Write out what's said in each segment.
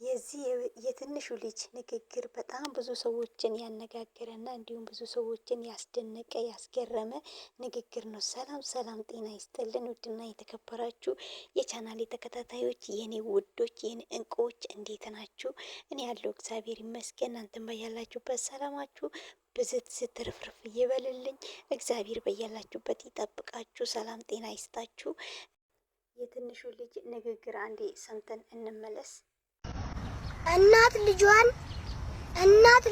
የዚህ የትንሹ ልጅ ንግግር በጣም ብዙ ሰዎችን ያነጋገረና እንዲሁም ብዙ ሰዎችን ያስደነቀ ያስገረመ ንግግር ነው። ሰላም ሰላም፣ ጤና ይስጥልን ውድና የተከበራችሁ የቻናሌ ተከታታዮች፣ የኔ ውዶች፣ የኔ እንቁዎች እንዴት ናችሁ? እኔ ያለው እግዚአብሔር ይመስገን። እናንተም በያላችሁበት ሰላማችሁ ብዝት ስትርፍርፍ ይበልልኝ። እግዚአብሔር በያላችሁበት ይጠብቃችሁ። ሰላም ጤና ይስጣችሁ። የትንሹ ልጅ ንግግር አንዴ ሰምተን እንመለስ። እናት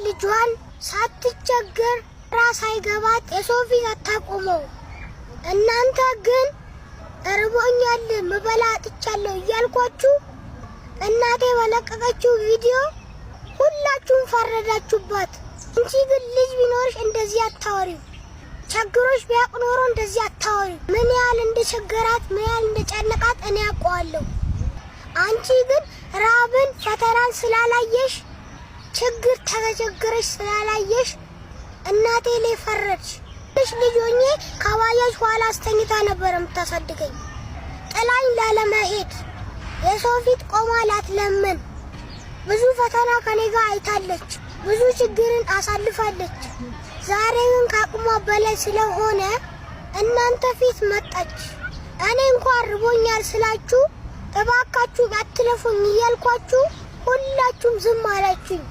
ልጇን ሳትቸገር ራስ አይገባት የሰው ፊት አታቆመው። እናንተ ግን እርቦኛል ምበላ አጥቻለሁ እያልኳችሁ እናቴ በለቀቀችው ቪዲዮ ሁላችሁም ፈረዳችሁባት። አንቺ ግን ልጅ ቢኖርሽ እንደዚህ አታወሪም። ቸግሮሽ ቢያውቅ ኖሮ እንደዚህ አታወሪም። ምን ያህል እንደቸገራት፣ ምን ያህል እንደጨነቃት እኔ አውቀዋለሁ። አንቺ ግን ራብን ፈተናን ስላላየሽ፣ ችግር ተቸግረሽ ስላላየሽ እናቴ ላይ ፈረድሽ። ልጅ ሆኜ ከባጃጅ ኋላ አስተኝታ ነበር የምታሳድገኝ። ጥላኝ ላለመሄድ፣ የሰው ፊት ቆማ ላትለምን፣ ብዙ ፈተና ከኔ ጋር አይታለች። ብዙ ችግርን አሳልፋለች። ዛሬ ግን ከአቅሟ በላይ ስለሆነ እናንተ ፊት መጣች። እኔ እንኳን ርቦኛል ስላችሁ እባካችሁ አትለፉኝ እያልኳችሁ ሁላችሁም ዝም አላችሁኝ።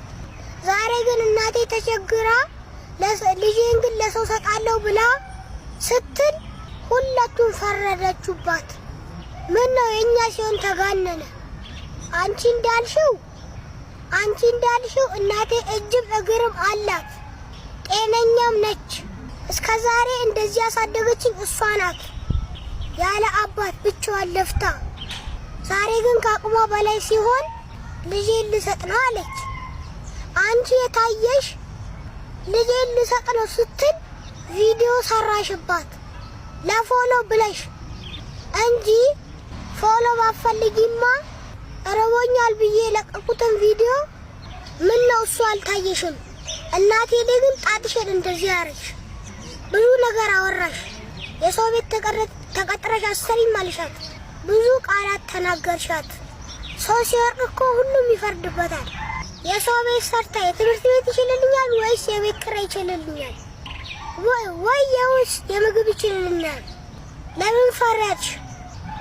ዛሬ ግን እናቴ ተቸግራ ልጄን ግን ለሰው ሰጣለሁ ብላ ስትል ሁላችሁም ፈረዳችሁባት። ምን ነው የእኛ ሲሆን ተጋነነ? አንቺ እንዳልሽው እናቴ እጅም እግርም አላት፣ ጤነኛም ነች። እስከ ዛሬ እንደዚህ ያሳደገችኝ እሷ ናት፣ ያለ አባት ብቻዋን ለፍታ። ዛሬ ግን ከአቅሟ በላይ ሲሆን ልጄን ልሰጥ ነው አለች። አንቺ የታየሽ ልጄን ልሰጥ ነው ስትል ቪዲዮ ሰራሽባት ለ follow ብለሽ እንጂ follow ባፈልጊማ እርቦኛል ብዬ የለቀቁትን ቪዲዮ ምን ነው እሱ አልታየሽም? እናቴ ላይ ግን ጣትሽን እንደዚህ አረግሽ፣ ብዙ ነገር አወራሽ። የሰው ቤት ተቀጥረሽ አሰሪም አልሻት፣ ብዙ ቃላት ተናገርሻት። ሰው ሲወርቅ እኮ ሁሉም ይፈርድበታል። የሰው ቤት ሰርታ የትምህርት ቤት ይችልልኛል ወይስ የቤት ኪራይ ይችልልኛል ወይ የውስጥ የምግብ ይችልልኛል? ለምን ፈረድሽ?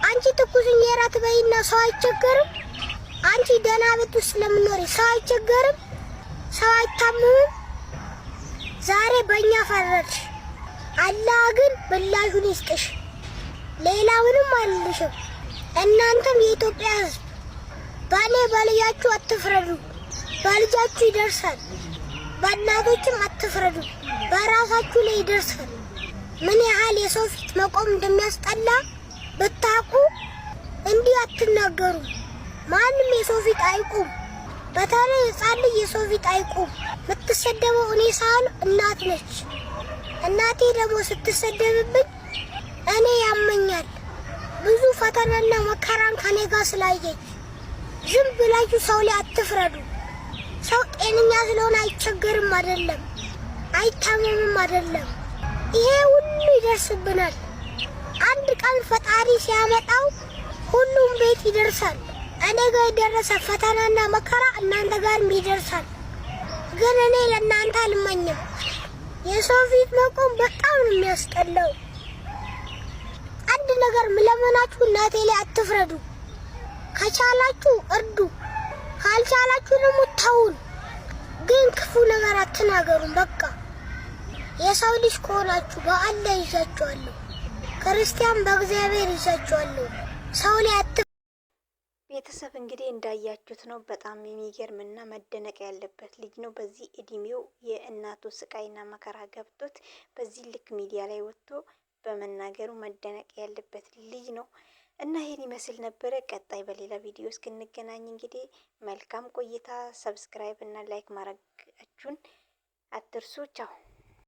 አንቺ ትኩስ እንጀራ ትበይና ሰው አይቸገርም? አንቺ ደህና ቤት ውስጥ ስለምኖሪ ሰው አይቸገርም? ሰው አይታመምም? ዛሬ በእኛ ፈረድሽ። አላህ ግን ምላሹን ይስጥሽ። ሌላ ምንም አልልሽም። እናንተም የኢትዮጵያ ሕዝብ በእኔ በልጃችሁ አትፍረዱ፣ በልጃችሁ ይደርሳል። በእናቶችም አትፍረዱ፣ በራሳችሁ ላይ ይደርሳል። ምን ያህል የሰው ፊት መቆም እንደሚያስጠላ ብታውቁ እንዲህ አትናገሩም። ማንም የሰው ፊት አይቁም። በተለይ ሕፃን ልጅ የሰው ፊት አይቁም። የምትሰደበው እኔ ሳልሆን እናት ነች። እናቴ ደግሞ ስትሰደብብኝ እኔ ያመኛል። ብዙ ፈተናና መከራን ከኔ ጋር ስላየች ዝም ብላችሁ ሰው ላይ አትፍረዱ። ሰው ጤነኛ ስለሆነ አይቸገርም አይደለም፣ አይታመምም አይደለም። ይሄ ሁሉ ይደርስብናል። አንድ ቀን ፈጣሪ ሲያመጣው ሁሉም ቤት ይደርሳል። እኔ ጋር የደረሰ ፈተናና መከራ እናንተ ጋርም ይደርሳል። ግን እኔ ለእናንተ አልመኝም። የሰው ፊት መቆም በጣም ነው የሚያስጠላው። አንድ ነገር ምለመናችሁ እናቴ ላይ አትፍረዱ። ከቻላችሁ እርዱ፣ ካልቻላችሁ ደግሞ ተውን። ግን ክፉ ነገር አትናገሩም። በቃ የሰው ልጅ ከሆናችሁ በአላህ ይዣችኋለሁ፣ ክርስቲያን በእግዚአብሔር ይዣችኋለሁ። ሰው ላይ አት ቤተሰብ እንግዲህ እንዳያችሁት ነው። በጣም የሚገርምና መደነቅ ያለበት ልጅ ነው። በዚህ እድሜው የእናቱ ስቃይና መከራ ገብቶት በዚህ ልክ ሚዲያ ላይ ወጥቶ በመናገሩ መደነቅ ያለበት ልጅ ነው እና ይህን ይመስል ነበረ። ቀጣይ በሌላ ቪዲዮ እስክንገናኝ እንግዲህ መልካም ቆይታ። Subscribe እና like ማድረጋችሁን አትርሱ። ቻው።